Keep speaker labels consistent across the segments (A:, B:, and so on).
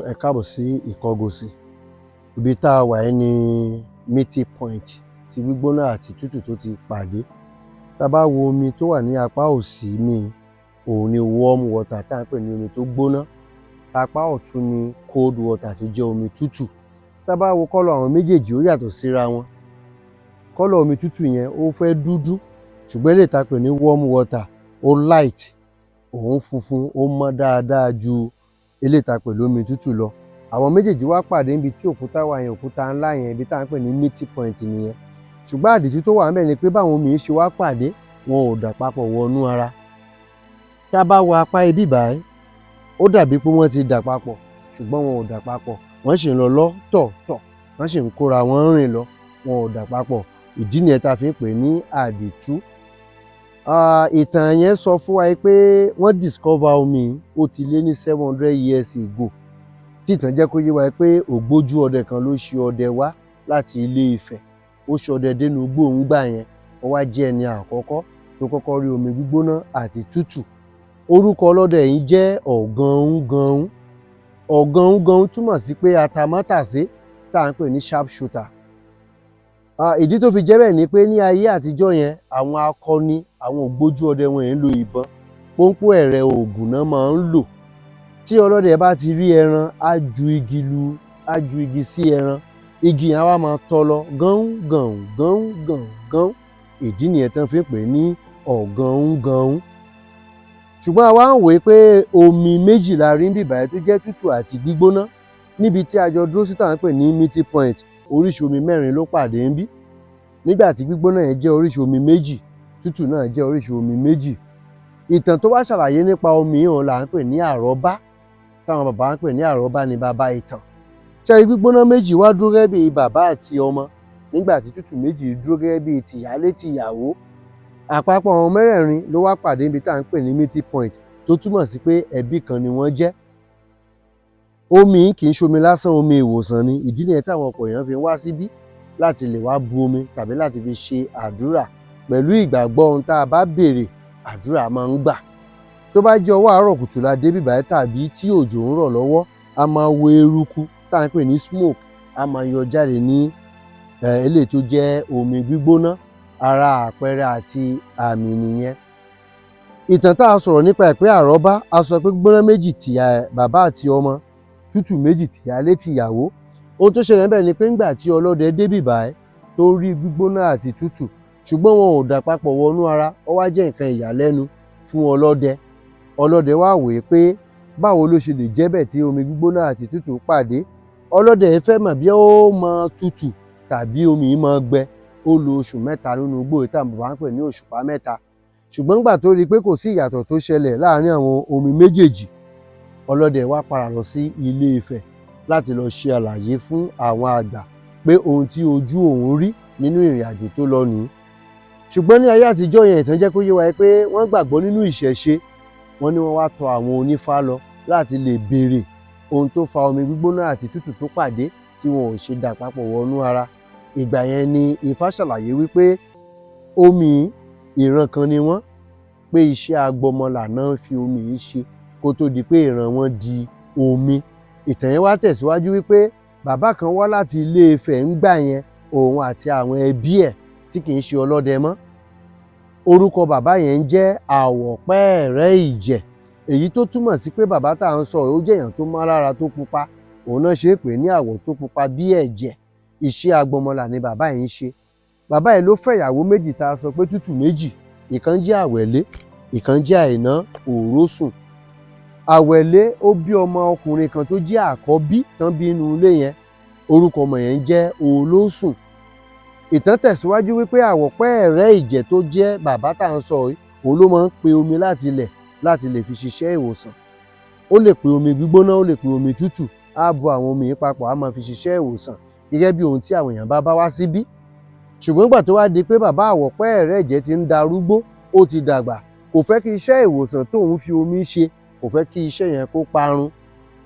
A: Ẹ káàbọ̀ sí Ìkọgòsì. Ibi tá a wà yìí ni meeting point tí gbígbóná àti tútù tó ti pàdé. Tá a bá wo omi tó wà ní apá òsì mi, òun ni warm water tá à ń pè ní omi tó gbóná. Apá ọ̀tún ni cold water tó jẹ́ omi tútù. Tá a bá wo colour àwọn méjèèjì, ó yàtọ̀ síra wọn. Colour omi tútù yẹn, ó fẹ́ dúdú, ṣùgbọ́n eléyìí tá a pè ní warm water, ó light, òun funfun, ó mọ́ dáadáa ju eléyìí tá a pè lómi tútù lọ. Àwọn méjèèjì wá pàdé níbi tí òkúta wà yẹn, òkúta ńlá yẹn, ibi tá à ń pè ní meeting point nìyẹn. Ṣùgbọ́n àdìtú tó wà ńbẹ̀ ni pé báwọn omi yìí ṣe wá pàdé, wọn ò dà papọ̀ wọnú ara. Tá a bá wo apá ibí báyìí, ó dàbí pé wọ́n ti dà papọ̀, ṣùgbọ́n wọn ò dà papọ̀. Wọ́n sì ń lọ lọ́tọ̀ọ̀tọ̀, wọ́n sì ń kóra wọn rìn lọ, wọn ò dà papọ̀. Ìdí nìyẹn tá a fi ń pè ní àdìtú. Ìtàn yẹn sọ fún wa pé wọ́n discover omi yìí, ó ti lé ní 700 years ago, tí ìtàn jẹ́ kó yé wa pé ògbójú ọdẹ kan ló ṣe ọdẹ wá láti Ilé Ifẹ̀. Ó ṣọdẹ dénú igbó ńgbà yẹn, ó wá jẹ́ ẹni àkọ́kọ́ tó kọ́kọ́ rí omi gbígbóná àti tútù. Orúkọ ọlọ́dẹ yìí jẹ́ Ọ̀ganúganún. Ọ̀ganúganún túmọ̀ sí pé atamátàsé, tá à ń pè ní sharp shooter. Ìdí tó fi jẹ́ bẹ́ẹ̀ ni pé ní ayé àtijọ́ yẹn, àwọn akọni, àwọn ògbójú ọdẹ, wọn ì í lo ìbọn, pọ́npọ́ ẹ̀rẹ̀ oògùn náà máa ń lò. Tí ọlọ́dẹ bá ti rí ẹran, á ju igi lu, á ju igi sí ẹran, igi yẹn á wá máa tọ́ lọ gán gàn gán gàn gán. Ìdí nìyẹn tán fi ń pè ní Ọ̀ganúganún. Ṣùgbọ́n a wá ń wòó pé omi méjì la rí níbí báyìí tó jẹ́ tútù àti gbígbóná. Níbi tí a jọ dúró sí, tá à ń pè ní meeting point, oríṣi omi mẹ́rin ló pàdé ńbí, nígbà tí gbígbóná yẹn jẹ́ oríṣi omi méjì, tútù náà jẹ́ oríṣi omi méjì. Ìtàn tó wá ṣàlàyé nípa omi yìí, òun là ń pè ní àrọ́bá, táwọn bàbá ń pè ní àrọ́bá ní bàbá ìtàn. Ṣé gbígbóná méjì wá dúró gẹ́gẹ́ bí bàbá àti ọmọ, nígbà tí tútù méjì dúró gẹ́gẹ́ bí tìyálé tìyàwó. Àpapọ̀ àwọn mẹ́rẹ̀ẹ̀rin ló wá pàdé níbi tá à ń pè ní meeting point, tó túmọ̀ sí pé ẹbí kan ni wọ́n jẹ́. Omi kì í ṣomi lásán, omi ìwòsàn ni. Ìdí nìyẹn táwọn ọ̀pọ̀ èèyàn fi ń wá síbí láti lè wá bu omi tàbí láti fi ṣe àdúrà, pẹ̀lú ìgbàgbọ́ ohun tá a bá béèrè, àdúrà máa ń gbà. Tó bá jẹ́ ọwọ́ àárọ̀ kùtù la dé bíbáyìí tàbí tí òjò ń rọ̀ lọ́wọ́, a máa wo eruku tá à ń pè ní smoke, a máa yọ jáde ní eléyìí tó jẹ́ omi gbígbóná. Ara àpẹẹrẹ àti àmì nìyẹn. Ìtàn tá a sọ̀rọ̀ nípa ẹ̀ pé àrọ́bá, a sọ pé gbígbóná méjì, tìyá bàbá àti ọmọ, tútù méjì, tìyálé tìyàwó. Ohun tó ṣẹlẹ̀ níbẹ̀ ni pé ńgbà tí ọlọ́dẹ dé bíbáyìí tó rí gbígbóná àti tútù, ṣùgbọ́n wọn ò dà papọ̀ wọnú ara, ó wá jẹ́ nǹkan ìyàlẹ́nu fún ọlọ́dẹ. Ọlọ́dẹ wá wòó pé báwo ló ṣe lè jẹ́ bẹ́ẹ̀ tí omi gbígbóná àti tútù pàdé? Ọlọ́dẹ yìí fẹ́ mọ̀ bí ó máa tutù tàbí omi yìí máa gbẹ. Ó lo oṣù 3 nínú igbó yìí táwọn bàbá ń pè ní òṣùpá mẹ́ta. Ṣùgbọ́n nígbà tó rí i pé kò sí ìyàtọ̀ tó ṣẹlẹ̀ láàárín àwọn omi méjèèjì, ọlọ́dẹ wá padà lọ sí Ilé Ifẹ̀ láti lọ ṣe àlàyé fún àwọn àgbà pé ohun tí ojú òun rí nínú ìrìn àjò tó lọ nìí. Ṣùgbọ́n ní ayé àtijọ́ yẹn, ìtàn jẹ́ kó yé wa pé wọ́n gbàgbọ́ nínú ìṣẹ̀ṣe. Wọ́n ní wọ́n wá tọ̀ àwọn onífá lọ láti lè béèrè ohun tó fa omi gbígbóná àti tútù tó pàdé tí wọn ò ṣe dà papọ̀ wọnú ara. Ìgbà yẹn ni Ifá ṣàlàyé wípé omi ìran kan ni wọ́n, pé iṣẹ́ agbọmọlà náà fi omi yìí ṣe kó tó di pé ìran wọn di omi. Ìtàn yẹn wá tẹ̀síwájú wípé bàbá kan wá láti Ilé Ifẹ̀ ńgbà yẹn, òun àti àwọn ẹbí ẹ̀ tí kì í ṣe ọlọ́dẹ mọ́. Orúkọ bàbá yẹn ń jẹ́ Àwọ̀pẹ́ẹ̀rẹ́ Ìjẹ̀, èyí tó túmọ̀ sí pé bàbá tá à ń sọ, ó jẹ́ èèyàn tó mọ́ lára, tó pupa. Òun náà ṣe é pè ní àwọ̀ tó pupa bí ẹ̀jẹ̀. Iṣẹ́ agbọmọlà ni bàbá yìí ń ṣe. Bàbá yìí ló fẹ́ ìyàwó méjì tá a sọ pé tútù méjì, ìkan jẹ́ Àwẹ̀lé, ìkan jẹ́ Àìná Òrósùn. Àwẹ̀lé, ó bí ọmọ ọkùnrin kan tó jẹ́ àkọ́bí tán bí inú ilé yẹn. Orúkọ ọmọ yẹn ń jẹ́ Olósùn. Ìtàn tẹ̀síwájú wípé Àwọ̀pẹ́ẹ̀rẹ́ Ìjẹ̀ tó jẹ́ bàbá tá à ń sọ yìí, òun ló máa ń pe omi láti ilẹ̀ láti lè fi ṣiṣẹ́ ìwòsàn. Ó lè pe omi gbígbóná, ó lè pe omi tútù, á bu àwọn omi yìí papọ̀, á máa fi ṣiṣẹ́ ìwòsàn gẹ́gẹ́ bí ohun tí àwọn èèyàn bá bá wá síbí. Ṣùgbọ́n nígbà tó wá di pé bàbá Àwọ̀pẹ́ẹ̀rẹ́ Ìjẹ̀ ti ń darúgbó, ó ti dàgbà, kò fẹ́ kí iṣẹ́ ìwòsàn tóun fi omi ṣe, kò fẹ́ kí iṣẹ́ yẹn kó parun.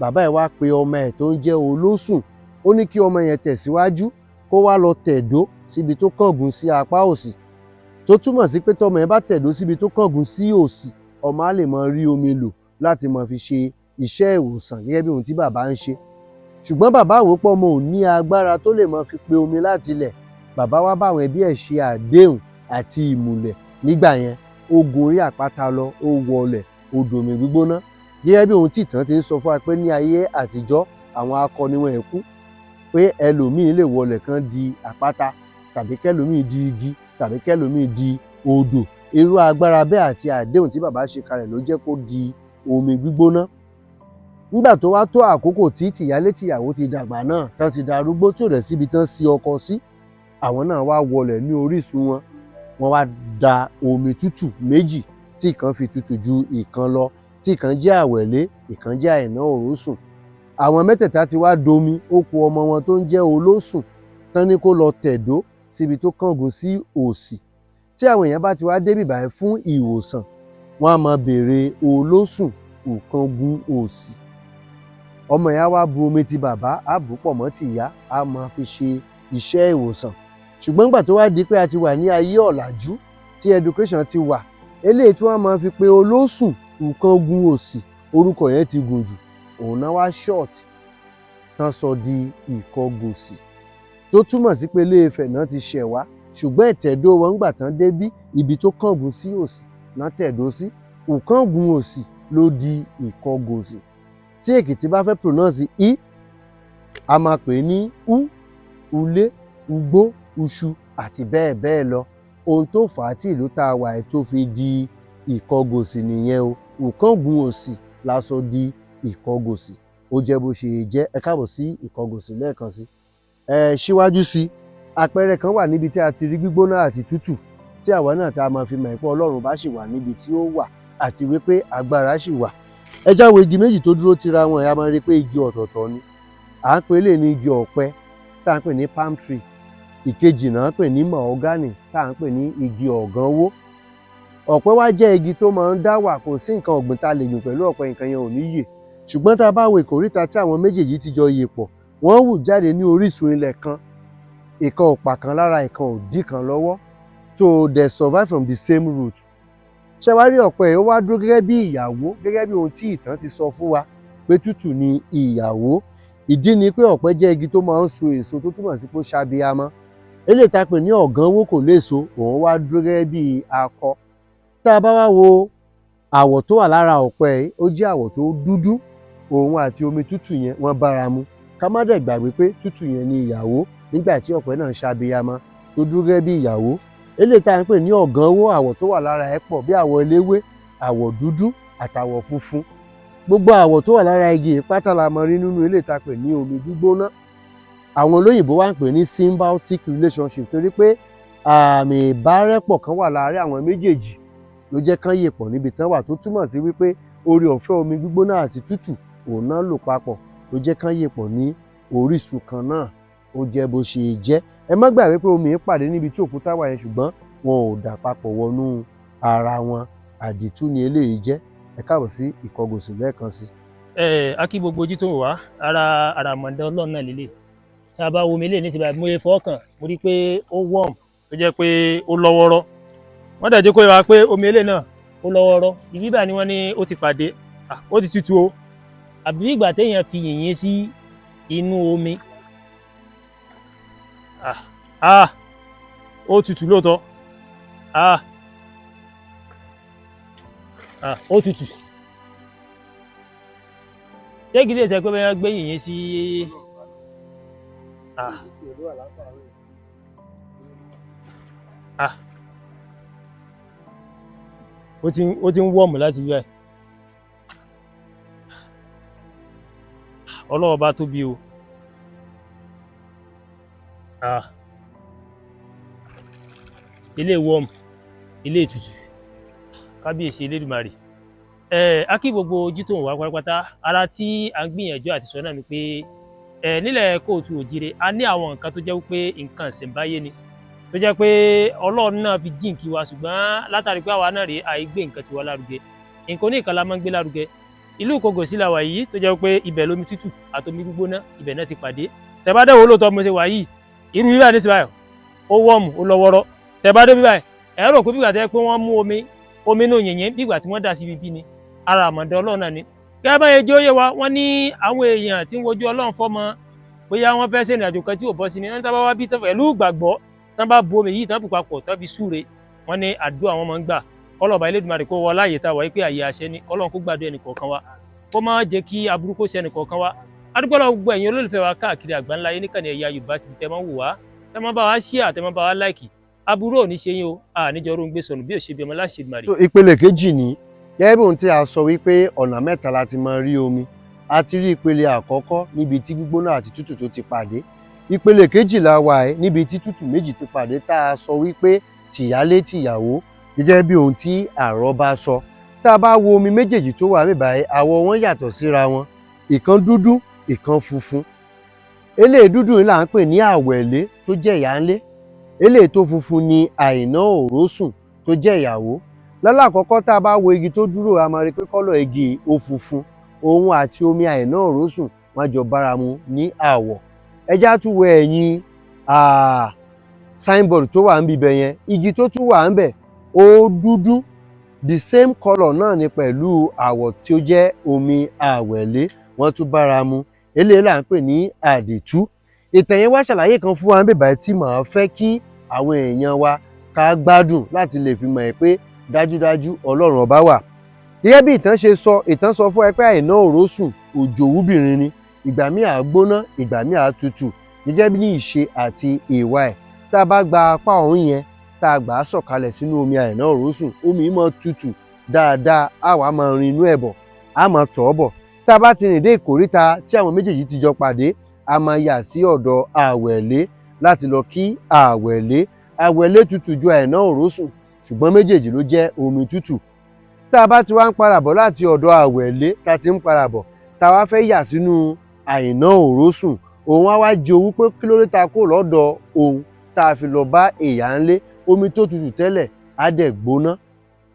A: Bàbá ẹ̀ wá pe ọmọ ẹ̀ tó ń jẹ́ Olósùn. Ó ní kí ọmọ yẹn tẹ̀síwájú, kó wá lọ tẹ̀dó síbi tó kángun sí apá òsì, tó túmọ̀ sí pé tọmọ yẹn bá tẹ̀dó síbi tó kángun sí òsì, ọmọ á lè máa rí omi lò láti máa fi ṣe iṣẹ́ ìwòsàn gẹ́gẹ́ bí ohun tí bàbá ń ṣe. Ṣùgbọ́n bàbá wò pé ọmọ ò ní agbára tó lè máa fi pe omi láti ilẹ̀. Bàbá wá bá àwọn ẹbí ẹ̀ ṣe àdéhùn àti ìmùlẹ̀ nígbà yẹn. Ó gun orí àpáta lọ, ó wọlẹ̀, ó domi gbígbóná. Gẹ́gẹ́ bí ohun tí ìtàn ti ń sọ fún wa pé ní ayé àtijọ́ àwọn akọni wọn ẹ̀ kú, pé ẹlòmíì lè wọlẹ̀ kan di àpáta, tàbí kẹlòmíì di igi, tàbí kẹlòmíì di odò. Irú agbára bẹ́ẹ̀ àti àdéhùn tí bàbá ṣe kalẹ̀ ló jẹ́ kó di omi gbígbóná. Nígbà tó wá tó àkókò tí tìyálé tìyàwó ti dàgbà náà, tán ti darúgbó, tí ò dẹ̀ síbi tán sí ọkọ sí, àwọn náà wá wọlẹ̀ ní orísun wọn. Wọ́n wá da omi tútù méjì tí ìkan fi tutù ju ìkan lọ, tí ìkan jẹ́ àwẹ̀lé, ìkan jẹ́ àìná òrósùn. Àwọn mẹ́tẹ̀ẹ̀ta ti wá domi. Ó ku ọmọ wọn tó ń jẹ́ Olósùn, tán ní kó lọ tẹ̀dó síbi tó kángun sí òsì. Tí àwọn èèyàn bá ti wá débì báyìí fún ìwòsàn, wọ́n á máa béèrè Olósùn Ìkángun Òsì. Ọmọ yẹn á wá bu omi ti bàbá, á bù pọ̀ mọ́ tìyá, á máa fi ṣe iṣẹ́ ìwòsàn. Ṣùgbọ́n nígbà tó wá di pé a ti wà ní ayé ọ̀làjú, tí education ti wà, eléyìí tí wọ́n máa fi pe Olósùn Ìkángun Òsì, orúkọ yẹn ti gùn jù, òun náà wá short tán sọ di Ìkọgòsì, tó túmọ̀ sí pé Ilé-Ifẹ̀ náà ti ṣẹ̀ wá. Ṣùgbọ́n ìtẹ̀dó wọn ńgbà tán débí, ibi tó kángun sí òsì náà tẹ̀dó sí. Ìkángun Òsì ló di Ìkọgòsì. Tí Èkìtì bá fẹ́ pronounce i, a máa pè é ní u, ulé, ugbó, uṣu àti bẹ́ẹ̀ bẹ́ẹ̀ lọ. Ohun tó fà á tí ìlú tá a wà yìí tó fi di Ìkọgòsì nìyẹn o. Ìkángun Òsì la sọ di Ìkọgòsì. Ó jẹ́ bó ṣe jẹ́. Ẹ káàbọ̀ sí Ìkọgòsì lẹ́ẹ̀kan sí. Ẹ síwájú sí, àpẹẹrẹ kan wà níbi tí a ti rí gbígbóná àti tútù, tí àwa náà tá a máa fi mọ̀ pé Ọlọ́run bá ṣì wà níbi tí ó wà, àti wípé agbára ṣì wà. Ẹ já wo igi méjì tó dúró tira wọn. Ẹ máa rí i pé igi ọ̀tọ̀ọ̀tọ̀ ni. À ń pè lè ní igi ọ̀pẹ tá à ń pè ní palm tree, ìkejì náà ń pè ní mahogany, tá à ń pè ní igi ọ̀gánwó. Ọ̀pẹ wá jẹ́ igi tó máa ń dá wà. Kò sí nǹkan ọ̀gbìn tá a lè gbìn pẹ̀lú ọ̀pẹ, nǹkan yẹn ò ní yè. Ṣùgbọ́n tá a bá wo ìkóríta tí àwọn méjèèjì ti jọ yè pọ̀, wọ́n hù jáde ní orísun ilẹ̀ kan. Ìkan ò pa kan lára, ìkan ò dí kan lọ́wọ́, so they survive from the same root. Ṣé wá rí ọ̀pẹ yìí, ó wá dúró gẹ́gẹ́ bí ìyàwó, gẹ́gẹ́ bí ohun tí ìtàn ti sọ fún wa pé tútù ni ìyàwó. Ìdí ni pé ọ̀pẹ jẹ́ igi tó máa ń so èso, tó túmọ̀ sí pé ó ṣabiyamọ. Eléyìí tá a pè ní ọ̀gánwó kò léso, òun wá dúró gẹ́gẹ́ bí akọ. Tá a bá wá wo àwọ̀ tó wà lára ọ̀pẹ yìí, ó jẹ́ àwọ̀ tó dúdú. Òun àti omi tútù yẹn, wọ́n bára mu. Ká má dẹ̀ gbàgbé pé tútù yẹn ni ìyàwó nígbà tí ọ̀pẹ náà ń ṣabiyamọ, tó dúró gẹ́gẹ́ bí ìyàwó. Eléyìí tá à ń pè ní ọ̀gánwó, àwọ̀ tó wà lára ẹ̀ pọ̀, bí àwọ̀ eléwé, àwọ̀ dúdú àtàwọ̀ funfun. Gbogbo àwọ̀ tó wà lára igi yìí pátá la máa rí nínú eléyìí tá a pè ní omi gbígbóná. Àwọn olóyìnbó wá ń pè ní symbiotic relationship, torí pé àmì ìbárẹ́pọ̀ kan wà láàárín àwọn méjèèjì ló jẹ́ kán yè pọ̀ níbi tán wà, tó túmọ̀ sí wípé oore ọ̀fẹ́ omi gbígbóná àti tútù òun náà lò papọ̀ ló jẹ́ kán yè pọ̀ ní orísun kan náà. Ó jẹ́ bó ṣe jẹ́. Ẹ má gbàgbé pé omi yìí pàdé níbi tí òkúta wà yẹn, ṣùgbọ́n wọn ò dà papọ̀ wọnú ara wọn. Àdìtú ni eléyìí jẹ́. Ẹ káàbọ̀ sí Ìkọgòsì lẹ́ẹ̀kan sí.
B: Ẹ a kí gbogbo ojú tó ń wá. Ara àràmọ̀dá Ọlọ́run náà lélẹ̀. Tá a bá wo omi eléyìí ní ti báyìí, mo lè fọwọ́ kàn, mo rí i pé ó warm, tó jẹ́ pé ó lọ́wọ́rọ́. Wọ́n dẹ̀ jẹ́ kó yé wa pé omi eléyìí náà ó lọ́wọ́rọ́. Ibi báyìí ni wọ́n ní ó ti pàdé. Ó ti tutù o, àbí ìgbà téèyàn fi yìnyín sí inú omi. Ah ah, ó tutù lóòótọ́. Ah ah, ó tutù. Ṣé kìí ṣe pé bẹ́ẹ̀ gbé yìnyín sí? Ah ah, ó ti ń warm láti bí báyìí. Ọlọ́run bá tóbi o. Ah, ilé warm, ilé ìtutù. Kábíyèsí Elédùmarè. Ẹ á kí gbogbo ojú tó ń wá pátápátá. Ara tí à ń gbìyànjú àti sọ náà ni pé ẹ nílẹ̀ kóòtù òjire, a ní àwọn nǹkan tó jẹ́ wípé nǹkan ìṣẹ̀ǹbáyé ni, tó jẹ́ pé Ọlọ́run náà fi jíǹkí wa, ṣùgbọ́n látàrí pé àwa náà rèé àìgbé nǹkan tiwa lárugẹ, nǹkan oníkan la máa ń gbé lárugẹ. Ìlú Ìkọgòsì la wà yìí, tó jẹ́ pé ibẹ̀ lómi tútù àtomi gbígbóná ibẹ̀ náà ti pàdé. Tẹ́ bá dẹ̀ wò lóòótọ́, mo ṣe wà yìí, irú bíbá ní síbáyọ̀, ó wọ́ọ̀mù, ó lọ́wọ́rọ́. Tẹ́ bá dé bíbá ẹ̀ rò pé bígbà tẹ́ pé wọ́n mú omi inú yìnyín, bígbà tí wọ́n dà síbi bí ni. Ara àmọ̀dá Ọlọ́run náà ni. Gẹ́gẹ́ bá yẹn jẹ́ òye wa, wọ́n ní àwọn èèyàn tí ń wojú Ọlọ́run fọ́mọ, bóyá wọ́n fẹ́ ṣe ìrìnàjò kan tí ò bọ́ sí ni, wọ́n ní tá bá wá bí pẹ̀lú ìgbàgbọ́, tán bá bu omi yìí, tán bù papọ̀, tán fi súre, wọ́n ní àdúrà wọn máa ń gbà. Kọ́lọ́ba Elédùmarè kó wọ láàyè tá a wà yìí pé àyè àṣẹ ni, Ọlọ́run kó gbàdúrà ẹnì kọ̀ọ̀kan wa, kó má jẹ́ kí aburú kó ṣe ẹnì kọ̀ọ̀kan wa. Adúpẹ́ lọ́wọ́ gbogbo ẹ̀yin olólùfẹ́ wa káàkiri àgbáńlá yìí níkànnì Ẹ̀yà Yorùbá TV tẹ́ máa ń wò wá, tẹ́ máa bá wa share, tẹ́ máa bá wa like. Aburú ò ní ṣe yín o, àníjọrò ń gbé sọnù bí ò ṣe bí ọmọ láṣẹ Èdùmàrè.
A: So ìpele kejì ní gẹ́gẹ́ bí ohun tí a sọ wípé ọ̀nà mẹ́ta la ti máa rí omi. A ti rí ìpele àkọ́kọ́ níbi tí gbígbóná àti tútù tó ti pàdé. Ìpele kejì la wà ẹ́ níbi tí tútù méjì ti pàdé, tá a sọ wípé tìyálé tìyàwó, gẹ́gẹ́ bí ohun tí àrọ́bá sọ. Tá a bá wo omi méjèèjì tó wà níbí báyìí, àwọ̀ wọn yàtọ̀ síra wọn, ìkan dúdú, ìkan funfun. Eléyìí dúdú yìí là ń pè ní àwẹ̀lé tó jẹ́ ìyáńlé, eléyìí tó funfun ni àìná òrósùn tó jẹ́ ìyàwó. Lálàkọ́kọ́, tá a bá wo igi tó dúró, a máa rí pé colour igi ó funfun, òun àti omi àìná òrósùn wọ́n jọ bára mu ní àwọ̀. Ẹ já tún wo ẹ̀yìn signboard tó wà níbi ibẹ̀ yẹn, igi tó tún wà níbẹ̀ ó dúdú, the same colour náà ni pẹ̀lú àwọ̀ tí ó jẹ́ omi àwẹ̀lé, wọ́n tún bára mu. Eléyìí là ń pè ní àdìtú. Ìtàn yẹn wá ṣàlàyé kan fún wa níbí báyìí tí màá fẹ́ kí àwọn èèyàn wa ká gbádùn láti lè fi mọ̀ ẹ́ pé dájúdájú Ọlọ́run ọba wà. Gẹ́gẹ́ bí ìtàn ṣe sọ, ìtàn sọ fún ẹ pé àìná òrósùn òjòwúbìnrin ni, ìgbà míì á gbóná, ìgbà míì á tutù, gẹ́gẹ́ bí ní ìṣe àti ìwà ẹ̀. Tá a bá gba apá ọ̀hún yẹn, tá a gbà á sọ̀kalẹ̀ sínú omi àìná òrósùn, omi yìí máa tutù dáadáa, á wàá máa rin inú ẹ̀ bọ̀, á máa tọ̀ ọ́ bọ̀. Tá a bá ti rìn dé ìkóríta tí àwọn méjèèjì ti jọ pàdé, a máa yà sí ọ̀dọ̀ àwẹ̀lé láti lọ kí àwẹ̀lé. Àwẹ̀lé tutù ju àìná òrósùn, ṣùgbọ́n méjèèjì ló jẹ́ omi tútù. Tá a bá ti wá ń padà bọ̀ láti ọ̀dọ̀ àwẹ̀lé, tá a ti ń padà bọ̀, tá a wá fẹ́ yà sínú àìná òrósùn, òun á wá jowú pé kí ló dé ta kó lọ́dọ̀ òun tá a fi lọ bá ìyá ńlé, omi tó tutù tẹ́lẹ̀ á dẹ̀ gbóná.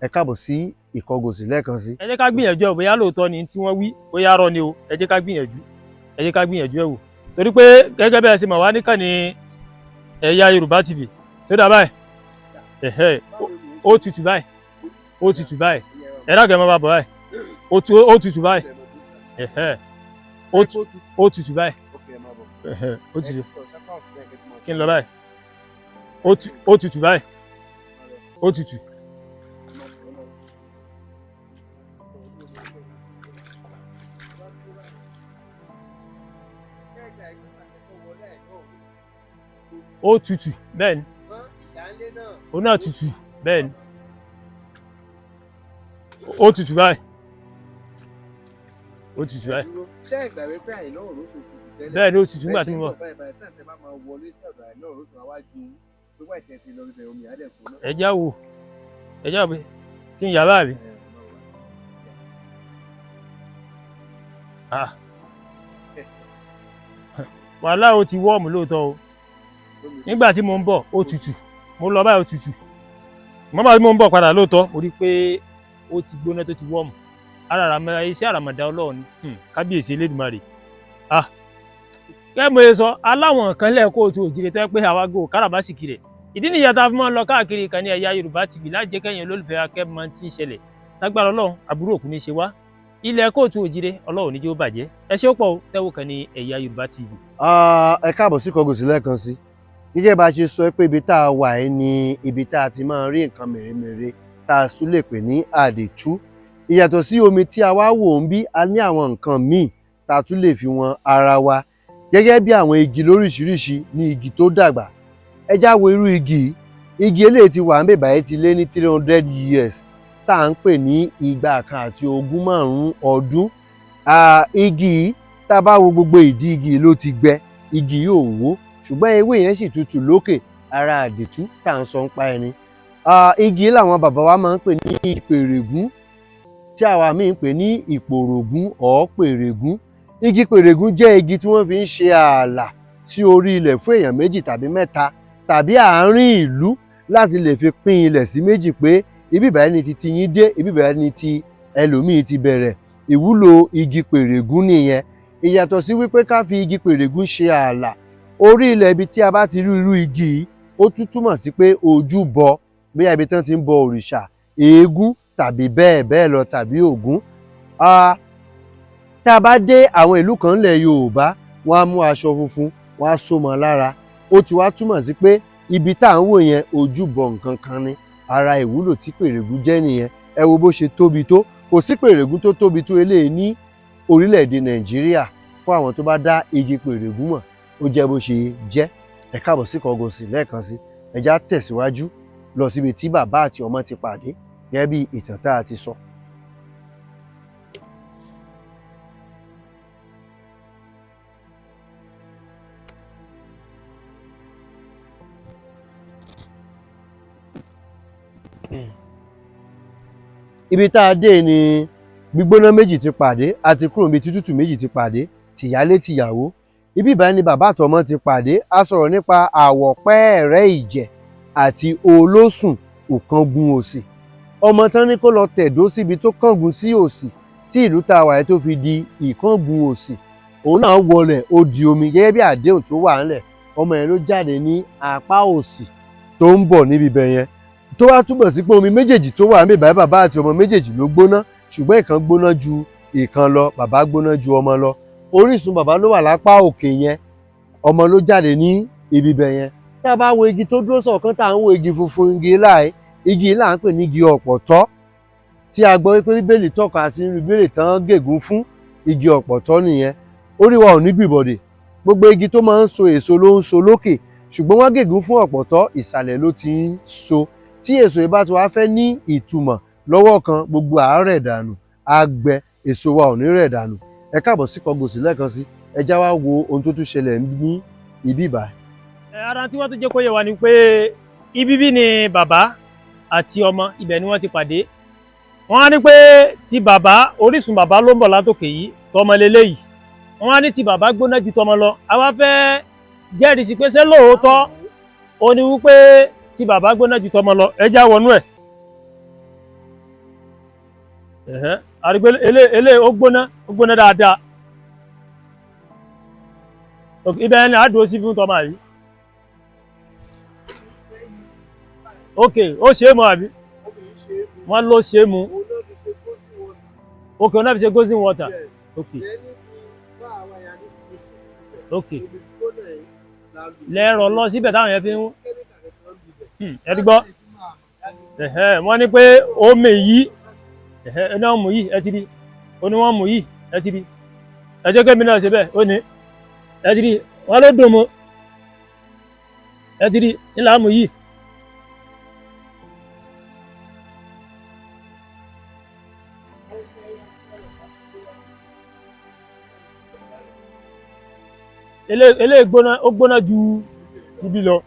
A: Ẹ káàbọ̀ sí Ìkọgòsì lẹ́ẹ̀kan sí.
B: Ẹ jẹ́ ká gbìyànjú ẹ̀, bóyá lóòótọ́ ni tí wọ́n wí, bóyá rọ́ ni o. Ẹ jẹ́ ká gbìyànjú, ẹ jẹ́ ká gbìyànjú ẹ̀ wò, torí pé gẹ́gẹ́ bẹ́ẹ̀ ṣe mọ̀ wá níkànnì Ẹ̀yà Yorùbá TV tó dà báyìí. Ẹ̀hẹ́, ó tutù báyìí, ó tutù báyìí. Ẹ dákẹ́, ẹ má bá bọ̀ báyìí. Ó tutù báyìí. Ẹ̀hẹ́, ó tutù báyìí. Ẹ̀hẹ́, ó tutù. Kí n lọ báyìí? Ó tutù báyìí, ó tutù. Ó tutù bẹ́ẹ̀ ni, òun náà tutù bẹ́ẹ̀ ni, ó tutù báyìí, ó tutù báyìí.
A: Ṣé ẹ gbàgbé pé àìná òrósùn tutù tẹ́lẹ̀?
B: Bẹ́ẹ̀ ni, ó tutù nígbà tí mo bọ̀. Ẹ já wò, ẹ já wò kí n yà báyìí. Ah, wàhálà, ó ti warm lóòótọ́ o. Nígbà tí mo ń bọ̀, ó tutù, mo lọ báyìí, ó tutù. Mo bá tí mo ń bọ̀ padà lóòótọ́, mo rí i pé ó ti gbóná, tó ti warm. Ara àràmọ iṣẹ́ àràmọ̀dá Ọlọ́run ni. Kábíyèsí Elédùmarè. Ah, kẹ́ mo ṣe sọ aláwọn kan lẹ́ẹ̀kọ́ tó òjìrè tó yẹ pé àwa go káràbásìkì rẹ̀. Ìdí nìyẹn tá a fi máa ń lọ káàkiri ìkànnì Ẹ̀yà Yorùbá TV láti jẹ́ kẹ́yìn olólùfẹ́ akẹ́mọ tí ń ṣẹlẹ̀. Lágbára Ọlọ́run, àbúrò òkú ní í ṣe wá. Ilẹ̀ kóòtù òjìrè, Ọlọ́run ní jẹ́ ó bàjẹ́. Ẹ ṣé ó pọ̀ o, tẹ́wọ́ kan ní Ẹ̀yà Yorùbá TV.
A: Ẹ káàbọ̀ sí Ìkọgòsì lẹ́ẹ̀kan sí. Gẹ́gẹ́ bá a ṣe sọ pé ibi tá a wà ẹ́ ni ibi tá a ti máa ń rí nǹkan mèremère tá a tún lè pè ní àdìtú. Ìyàtọ̀ sí omi tí a wá wò ń bí, a ní àwọn nǹkan míì tá a tún lè fi wọn ara wa, gẹ́gẹ́ bí àwọn igi lóríṣiríṣi ní igi tó dàgbà. Ẹ já wo irú igi yìí. Igi eléyìí ti wà ń bèbà yìí ti lé ní 300 years, tá à ń pè ní 225 ọdún. Igi yìí, tá a bá wo gbogbo ìdí igi yìí ló ti gbẹ, igi yìí ò wó, ṣùgbọ́n ewé yẹn sì tutù lókè. Ara àdìtú tá à ń sọ ń pa ẹni. Igi làwọn bàbá wa máa ń pè ní ìpèrègún, tí àwa míì ń pè ní ìpòrògún ọ̀ pèrègún. Igi pèrègún jẹ́ igi tí wọ́n fi ń ṣe ààlà sí orí ilẹ̀ fún èèyàn méjì tàbí mẹ́ta tàbí àárín ìlú, láti lè fi pín ilẹ̀ sí méjì pé ibi báyìí ni ti tiyín dé, ibi báyìí ni ti ẹlòmíì ti bẹ̀rẹ̀. Ìwúlò igi pèrègún nìyẹn. Ìyàtọ̀ sí wípé ká fi igi pèrègún ṣe ààlà orí ilẹ̀, ibi tí a bá ti rí irú igi yìí, ó tún túmọ̀ sí pé ojúbọ, bóyá ibi tí wọ́n ti ń bọ òrìṣà, eégún tàbí bẹ́ẹ̀ bẹ́ẹ̀ lọ, tàbí Ògún. Tá a bá dé àwọn ìlú kan ńlẹ̀ Yorùbá, wọ́n á mú aṣọ funfun, wọ́n á so mọ́ lára. Ó ti wá túmọ̀ sí pé ibi tá à ń wò yẹn ojúbọ nǹkan kan ni. Ara ìwúlò tí Pèrègún jẹ́ nìyẹn. Ẹ wo bó ṣe tóbi tó. Kò sí Pèrègún tó tóbi tó eléyìí ní orílẹ̀-èdè Nàìjíríà. Fún àwọn tó bá dá igi Pèrègún mọ̀, ó jẹ́ bó ṣe jẹ́. Ẹ káàbọ̀ sí Ìkọgòsì lẹ́ẹ̀kan sí. Ẹ já tẹ̀síwájú lọ síbi tí bàbá àti ọmọ ti pàdé gẹ́gẹ́ bí ìtàn tá a ti sọ. Ibi tá a dé ni gbígbóná méjì ti pàdé, àti kúrò níbi tí tútù méjì ti pàdé, tìyálé tìyàwó. Ibi ìbáyìí ni bàbá àtọmọ ti pàdé. A sọ̀rọ̀ nípa àwọ̀pẹ́ẹ̀rẹ́ ìjẹ̀ àti olósùn òkángun òsì. Ọmọ tán ní kó lọ tẹ̀dó síbi tó kángun sí òsì, tí ìlú tá a wà yìí tó fi di ìkángun òsì. Òun náà wọlẹ̀, ó di omi gẹ́gẹ́ bí àdéhùn tó wà ńlẹ̀. Ọmọ yẹn ló jáde ní apá òsì tó ń bọ̀ níbi ibẹ̀ yẹn, tó wá túbọ̀ sí pé omi méjèèjì tó wà níbí báyìí, bàbá àti ọmọ méjèèjì ló gbóná, ṣùgbọ́n ìkan gbóná ju ìkan lọ. Bàbá gbóná ju ọmọ lọ. Orísun bàbá ló wà lápá òkè yẹn, ọmọ ló jáde ní ibi ibẹ̀ yẹn. Tá a bá wo igi tó dúró sọ̀kan, tá à ń wo igi funfun, igi láì igi là ń pè ní igi ọ̀pọ̀tọ́, tí a gbọ́ wípé Bíbélì tọ́ka sí nínú Bíbélì tán gègún fún igi ọ̀pọ̀tọ́ nìyẹn. Orí wa ò ní gbìbọ̀dè. Gbogbo igi tó máa ń so èso ló ń so lókè, ṣùgbọ́n wọ́n gègún fún ọ̀pọ̀tọ́, ìsàlẹ̀ ló ti ń so. Tí èso yìí bá ti wá fẹ́ ní ìtumọ̀ lọ́wọ́ kan, gbogbo àárẹ̀ dànù, á gbẹ, èso wa ò ní rẹ̀ dànù. Ẹ káàbọ̀ sí Ìkọgòsì lẹ́ẹ̀kan sí. Ẹ já wá wo ohun tó tún ṣẹlẹ̀ ní ibi ìbàyìí.
B: Ara tí wọ́n tún jẹ́ kó yé wa ni pé ibi bí ni bàbá àti ọmọ, ibẹ̀ ni wọ́n ti pàdé. Wọ́n á ní pé ti bàbá, orísun bàbá ló ń bọ̀ látòkè yìí, tọmọ leléyìí. Wọ́n á ní ti bàbá gbóná ju tọmọ lọ. Àwa fẹ́ jẹ́rìí sí pé ṣé lóòótọ́ ó ní wípé ti bàbá gbóná ju tọmọ lọ. Ẹ já wọnú ẹ̀. Àrígbé elé ó gbóná, ó gbóná dáadáa. Ibẹ̀ ni àá dúró sí fún tọmọ àbí? Ok, ó ṣe é mu àbí? Wọ́n ló ṣe é mu. Ok, wọ́n náà fi ṣe golden water. Ok, ok, lẹ́rọ lọ síbẹ̀ táwọn yẹn fi ń ẹ ti gbọ́. Wọ́n ní pé omi yìí, ẹ náà mú yìí, ẹ ti rí. Ó ní wọ́n mú yìí, ẹ ti rí. Ẹ jẹ́ kémi náà ṣe bẹ́ẹ̀, ó ní ẹ ti rí. Wọ́n ló dùn mu, ẹ ti rí ńlá mú yìí. Eléyìí gbóná, ó gbóná ju síbí lọ.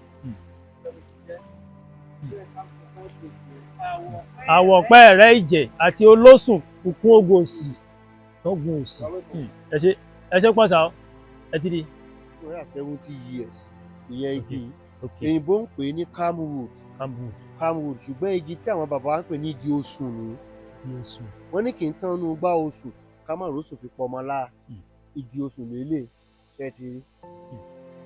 B: Àwọ̀pẹ́ẹ̀rẹ́ ìjẹ̀ àti olósùn kùkún ogun òsì, ogun òsì. Ẹ ṣe, ẹ ṣe pọ̀ sáà, ẹ ti rí.
A: 70 years ìyẹn igi yìí. Òyìnbó ń pè é ní camwood.
B: Camwood.
A: Camwood, ṣùgbọ́n igi tí àwọn bàbá wa ń pè ní igi osùn nìyí. Wọ́n ní kì í tán inú gbá osùn ká má rosùn fi pọmọ láà. Igi osùn lélẹ̀, ṣe ti rí?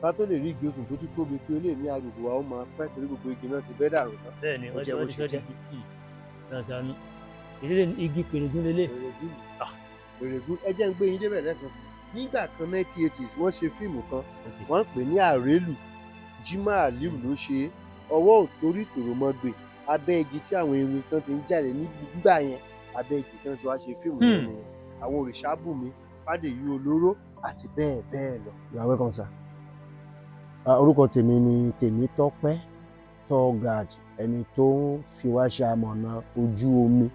A: Ká tó lè rí igi osùn tó tún tóbi pé ó lè ní agbègbè wa, ó máa pẹ́, torí gbogbo igi náà ti bẹ́ dàrú tán.
B: Bẹ́ẹ̀ni,
A: Ó
B: wọ́n ti
A: jẹ́ bó
B: wọ́n ti
A: ṣe
B: sọ di
A: jẹ́.
B: igi ìdílé igi pèrègún lélẹ̀.
A: Pèrègún Pèrègún, ẹ jẹ́ ń gbé yín débẹ̀ lẹ́ẹ̀kan. Nígbà kan, 1980s, wọ́n ṣe fíìmù kan, wọ́n ń pè ní Àrélù. Jimoh Aliu ló ṣe é. Ọwọ́ òtórí tòrómọ́gbè, abẹ́ igi tí àwọn erin kan ti ń jáde nígbà yẹn, abẹ́ igi kan tí wàá ṣe fíìmù yẹn nìyẹn. Àwọn Òrìṣàbùnmi, Fádèyí Olóró àti bẹ́ẹ̀ bẹ́ẹ̀ lọ. You are welcome, sir. Orúkọ tèmi ni Tèmítọ́pẹ́, tour guide, ẹni tó ń fi wá ṣe amọ̀nà ojú omi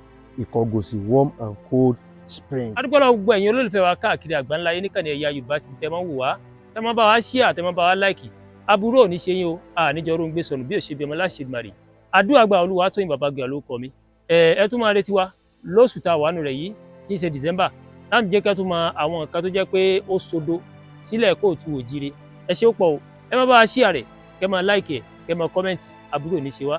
A: Ìkọgòsì warm and cold spring.
B: A dúpẹ́ lọ́wọ́ gbogbo ẹ̀yin olólùfẹ́ wa káàkiri àgbáńlá yìí níkànnì Ẹ̀yà Yorùbá TV tẹ́ máa ń wò wá, tẹ́ máa bá wa share, tẹ́ máa bá wa like. Aburú ò ní ṣe yín o, àníjọ oró ń gbé sọnù bí ò ṣe bí ọmọ láṣẹ màrì. Àdúrà gba Olúwa tóyìn bàbá gbà ló kọ mi. Ẹ tún máa retí wa lóṣù tá a wà nù rẹ̀ yìí tí í ṣe December, láti jẹ́ ká tún mọ àwọn nǹkan tó jẹ́ pé ó sodo sílẹ̀ kóòtù òjire. Ẹ ṣé ó pọ̀ o. Ẹ má bá wa share rẹ̀, kẹ́ máa like ẹ̀, kẹ́ máa comment. Aburú ò ní ṣe wá.